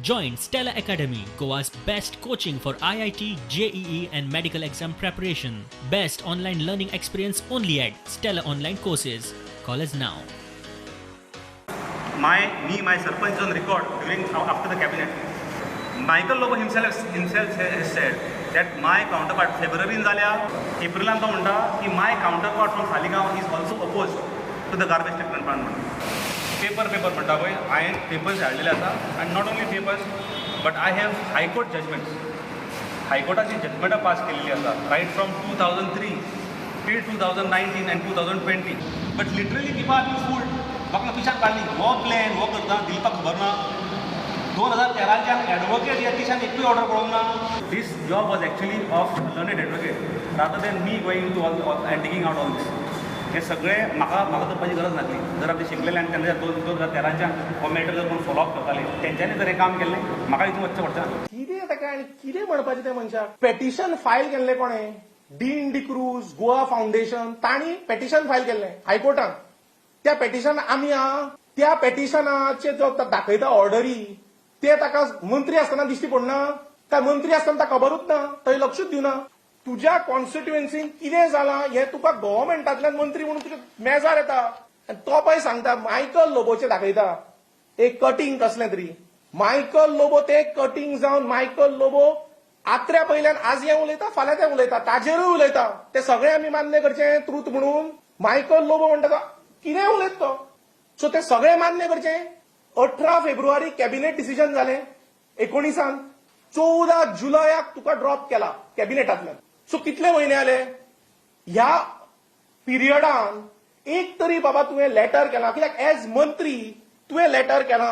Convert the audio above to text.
Join Stella Academy, Goa's best coaching for IIT, JEE, and medical exam preparation. Best online learning experience only at Stella Online Courses. Call us now. My sarpanch is on record during after the cabinet. Michael Lobo himself has said that my counterpart फेब्रुवारीन जाल्या एप्रिलान तो म्हणटा की my counterpart from Saligao is also opposed to the garbage treatment plant म्हणून. Paper paper म्हणटा पळय, हांवें papers हाडलेले आसा आनी not only papers, but I have high court judgments. हायकोर्टाची जजमेंटां पास केलेली आसा right from 2003 till 2019 and 2020. But literally people are being fooled. लोकांक पिशान काडली. हो प्लॅन हो करता दिलीपाक खबर ना. 2013च्यान एडवोकेट ह्या देशान एकूय ऑर्डर पळोवंक ना. This job was actually of learned advocate rather than me going to all and digging out all this. हे सगळें म्हाका म्हाका करपाची गरज नासली. जर आमचे शिकलेले आनी तेन्ना 2013च्यान हो मॅटर जर कोण फॉलो अप करताले, तेंच्यांनी जर हें काम केल्लें, म्हाका हितून वचचें पडचें ना. कितें ताका आनी कितें म्हणपाचें त्या मनशाक? पेटिशन फायल केल्लें कोणें? डीन डिक्रूज, गोवा फावंडेशन, तांणी पेटिशन फायल केल्लें हायकोर्टान. त्या पेटिशन आमी आहा. त्या पेटिशनाचे जो दाखयता ऑर्डरी, ते ताका मंत्री आसतना दिश्टी पडना काय मंत्री आसतना ताका खबरूच ना, थंय लक्षूच दिवना? तुज्या कॉन्स्टिट्युएन्सीन कितें जालां हें तुका गव्हर्मेंटांतल्यान मंत्री म्हणून तुज्या मेजार येता आनी तो पळय सांगता, मायकल लोबोचें दाखयता एक कटींग कसलें तरी. मायकल लोबो ते कटींग जावन मायकल लोबो आत्र्या पयल्यान आज हें उलयता, फाल्यां तें उलयता, ताजेरूय उलयता. ते सगळे आमी मान्य करचें ट्रूथ म्हणून? मायकल लोबो म्हणटा तो कितें उलयता तो, सो ते सगळे मान्य करचें? 18 फेब्रुवारी कॅबिनेट डिसिजन जालें 19न. 14 जुलयाक तुका ड्रॉप केला कॅबिनेटांतल्यान. सो कितले म्हयने आले? ह्या पिरियडान एक तरी बाबा तुवें लेटर केला? कित्याक एज मंत्री तुवें लेटर केलां?